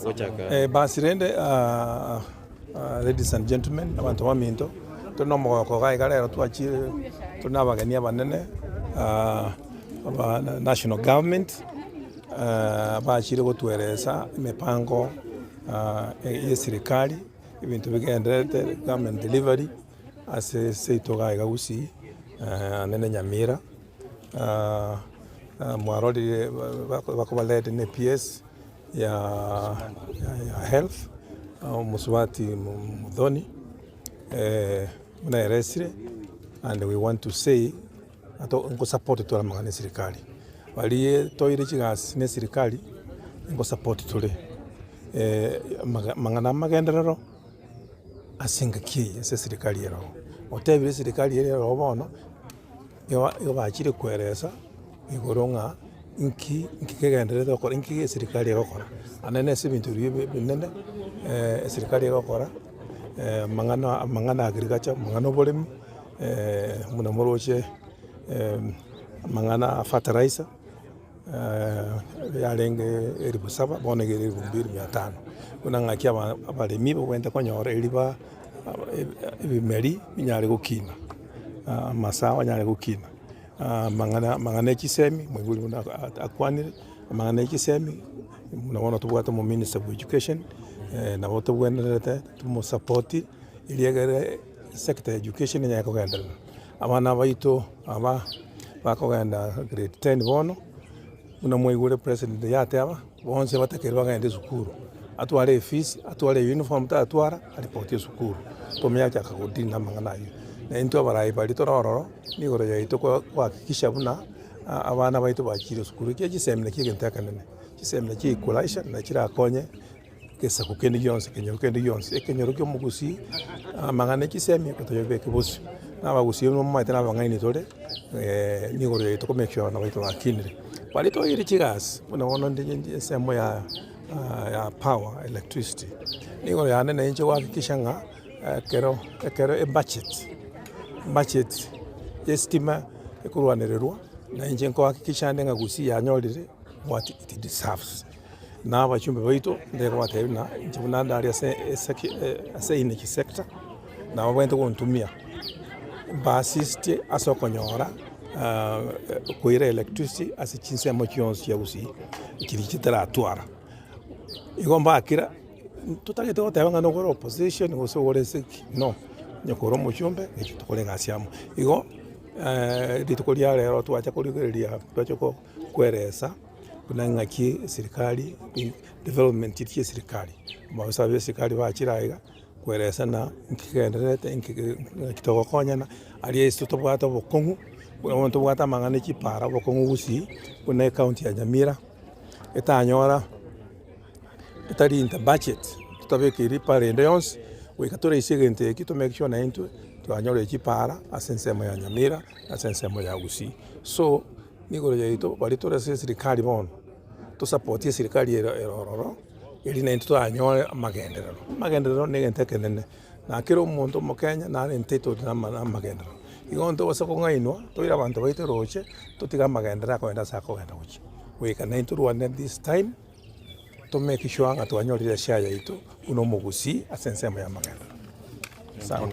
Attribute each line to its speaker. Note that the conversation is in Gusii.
Speaker 1: Gochaka.
Speaker 2: Basi rende ladies and gentlemen, abanto baminto, tore na omogoko iga iga rero twachire tore na abageni abanene aba national government bachire gotueresa emipango ya eserikari, ebinto bigendererete, government delivery ase seito iga iga Gusii naende Nyamira. Mwarorire bakoba led ne PS ya health omosubati Muthoni buna eresire and we want to say nko support tore amang'ana ya eserikari. Baria toire chigasi na eserikari nko support tore amang'ana amagenderero ase engaki eye ase eserikari ere ororo. Otebire eserikari ere ororo bono. Igo bachire koeresa igoro ng'a inki inki kegendererete gokora, inki eserikari egokora. Naende ase ebinto biria ebinene eserikari egokora, amang'ana amang'ana agriculture, amang'ana oboremi, buna moroche amang'ana a fertilizer, yarenge elifu saba bono iga ere elifu mbili mia tano. Buna ng'aki aba abaremi babwenerete konyora erio ba ebimeri binyare gokina, amasao anyare gokina, amang'ana amang'ana ya chisemi moigwe buna akwanire, amang'ana ya chisemi buna bono tobwate omominister bwa education, nabo tobwenerete tomosapoti erio egere sector ya education enyare kogenderera. Abana baito aba bakogenda grade ten bono, buna mwaigure president yateba, bonsi abatakeire bagende esukuru, atware efees, atware euniform tatwara, aripotie esukuru, tomanye achaka godeal na amang'ana aywo. Na intwe abarai baria tore ororo, nigo yaito kohakikisha buna abana baito bachire esukuru, ekiagera chisemi nakio egento ekenene, chisemi nachio equalizer nachirakonye. Egesaku kende gionsi, ekenyoro kende gionsi, ekenyoro kia omogusii, amang'ana e chisemi toyabeke bosio, na abagusii momanyete na abang'aini tore nigo yaito ko make sure abana baito bakinire. Baria toire chigasi buna bono ndi ensemo ya ya power electricity, nigo yane na inche gohakikisha ng'a ekero ekero ebudget budget ya estima ekorwanererwa, na inche nkohakikisha nde ng'a gusii yanyorire what it deserves. Na abachumbe baito ndekobatebia buna inche buna ndare ase eseki ase energy sector, nabo babwenerete gontumia, mbaasistie ase okonyora koira electricity ase chinsemo chionsi chia gusii chiria chitaratwara. Igo mbakira, totagete goteba ng'a nokore opposition gose okore ase ki, no, onye kore omochumbe inche tokore egasi amo. Igo rituko ria rero twacha korigereria twacha koeresa. Buna ng'aki eserikari development chiria chia eserikari, amaofisa ba eserikari bachire aiga koeresa na nki kegendererete nki ng'aki togokonyana, aria ase tobwate obokong'u, buna bono tobwate amang'ana ya chipara obokong'u gusii, buna ecounty ya Nyamira, etanyora etari into budget, totabekeiri para ende yonsi, goika toraise egento eki to make sure naintwe twanyorire chipara ase ensemo ya Nyamira, ase ensemo ya Gusii. So. Nigo yaito baria tore ase eserikari bono, tosapotie eserikari ere ere ororo, erio naintwe toranyore amagenderero. Amagenderero na egento ekenene, na kera omonto omokenya nare entitled na ama na amagenderero. Igo ntobasa kong'ainwa, toire abanto baito roche, totige amagenderero akogenda ase akogenda gochia. Goika naintwe torwane this time, to make sure ng'a twanyorire eshare yaito buna omogusii ase ensemo ya amagenderero. Sawa.